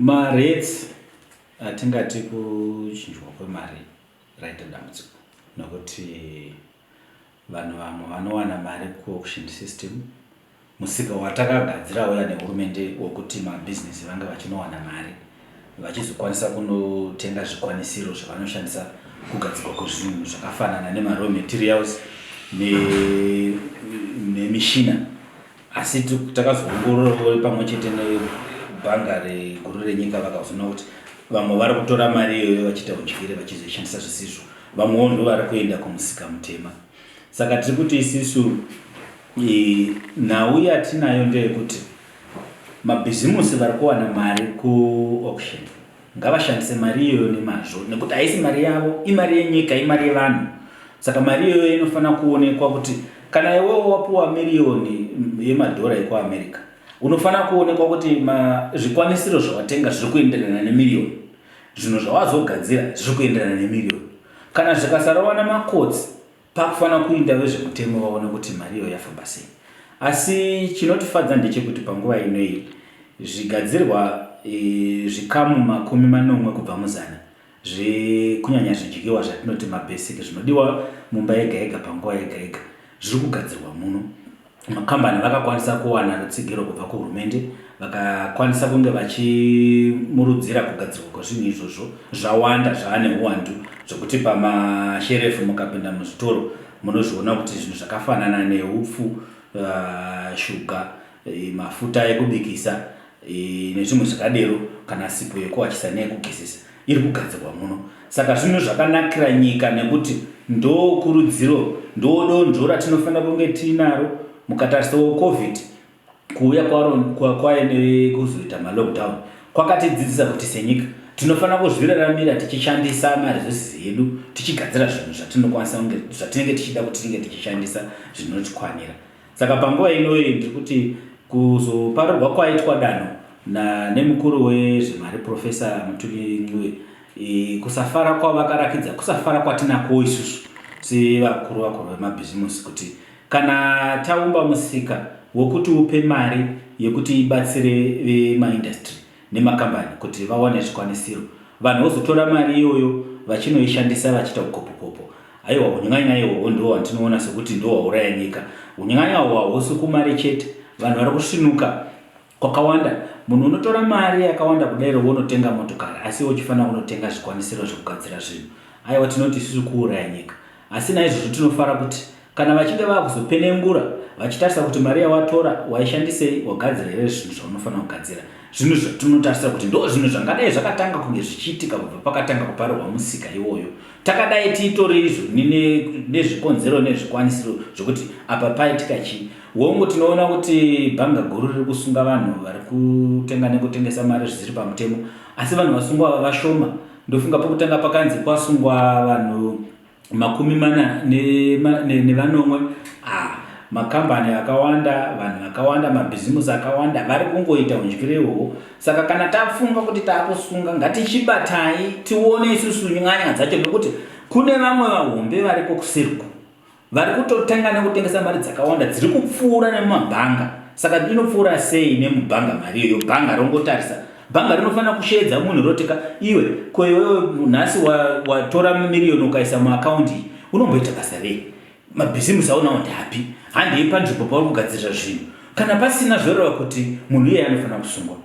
Marates atingati kuchinjwa kwemari raita dambudziko nokuti vanhu vamwe vanowana mari kuauction system, musika watakagadzira uya nehurumende wekuti mabhizinesi vange vachinowana mari vachizokwanisa kunotenga zvikwanisiro zvavanoshandisa kugadzirwa kwezvinhu zvakafanana nemaraw materials nemishina. Asi takazoongorora pamwe chete nebhanga reguru renyika, vakazoona kuti vamwe vari kutora mari iyoyo vachiita udyire, vachizoishandisa zvisizvo. Vamwewo ndo vari kuenda kumusika mutema. Saka tiri kuti isisu nhau yatinayo ndeyekuti mabhizimusi vari kuwana mari kuauction ngavashandise mari iyoyo nemazvo, nekuti haisi mari yavo, imari yenyika, imari yevanhu. Saka mari iyoyo inofanira kuonekwa kuti kana iwewo wapuwa miriyoni yemadhora ekuAmerica, unofanira kuonekwa kuti zvikwanisiro zvawatenga zviri kuenderana nemiriyoni, zvinhu zvawazogadzira zviri kuenderana nemiriyoni. Kana zvikasarova makotsi, pakufanira kuinda vezvemutemo vaone kuti mari iyoyo yafamba sei. Asi chinotifadza ndechekuti panguva inoyi zvigadzirwa zvikamu 70 kubva muzana zvekunyanya zvidyiwa zvatinoti mabasic zvinodiwa mumba yega yega panguva yega yega zviri kugadzirwa muno. Makambani vakakwanisa kuwana rutsigiro kubva kuhurumende, vakakwanisa kunge vachimurudzira kugadzirwa kwezvinhu izvozvo. Zvawanda, zvaane huwandu zvekuti pamasherefu mukapinda muzvitoro munozviona kuti zvinhu zvakafanana neupfu, shuga, mafuta ekubikisa nezvimwe zvakadero, kana sipo yekuwachisa neyekugezesa iri kugadzirwa muno. Saka zvinhu zvakanakira nyika nekuti ndokurudziro, ndodonzvo ratinofanira kunge tiinaro. Mukatarisawo COVID kuuya kwaro kwayo nekuzoita malockdown kwakatidzidzisa kuti senyika tinofanira kuzviraramira tichishandisa maresources edu, tichigadzira zvinhu zvatinokwanisa kunge zvatinenge tichida kuti tinge tichishandisa zvinotikwanira. Saka panguva inoyi ndiri kuti kuzoparurwa kwaitwa danho nemukuru wezvemari Professor Mthuli Ncube, kusafara kwavakarakidza kusafara kwatinako isusu sevakuru vakuru vemabhizimusi, kuti kana taumba musika wekuti upe mari yekuti ibatsire vemaindastry nemakambani kuti vawane zvikwanisiro, vanhu vozotora mari iyoyo vachinoishandisa vachiita ukopokopo. Aiwa, unyang'anya ihwohwo ndo wandinoona sekuti ndo wauraya nyika. Unyang'anya uhwo hausi kumari chete, vanhu vari kusvinuka kwakawanda. Munhu unotora mari yakawanda kudairo wonotenga motokari, asi iwe uchifanira kunotenga zvikwanisiro zvekugadzira zvinhu. Aiwa, tinoti isusu kuuraya nyika. Asi naizvozvo tinofara kuti kana vachinge vakuzopenengura vachitarisa kuti mari yawatora waishandisei, wagadzira here zvinhu zvaunofanira kugadzira, zvinhu zvatinotarisa kuti ndo zvinhu zvangadai zvakatanga kunge zvichiitika kubva pakatanga kuparirwa musika iwoyo. Takadai tiitori izvo nezvikonzero nezvikwanisiro zvekuti apa paitika chii. Hongu, tinoona kuti bhanga guru riri kusunga vanhu vari kutenga nekutengesa mari zvisiri pamutemo, asi vanhu vasungwa ava vashoma. Ndofunga pokutanga pakanzi kwasungwa vanhu 47, makambani akawanda, vanhu vakawanda, mabhizimusi akawanda vari kungoita undyire ihwohwo. Saka kana tafunga kuti taakusunga, ngatichibatai tione isusu nyanya dzacho, nekuti kune vamwe vahombe variko kusiriko vari kutotenga nekutengesa mari dzakawanda dziri kupfuura nemumabhanga. Saka inopfuura sei nemubhanga mari iyoyo? Bhanga rongotarisa, bhanga rinofanira kusheedza munhu rotika, iwe ko iwewe nhasi watora miriyoni ukaisa muakaundi iyi, unomboita basa rei? Mabhizimusi aunawo ndapi? Handei panzvimbo pauri kugadzirira zvinhu. Kana pasina, zvoreva kuti munhu iyeye anofanira kusungwa.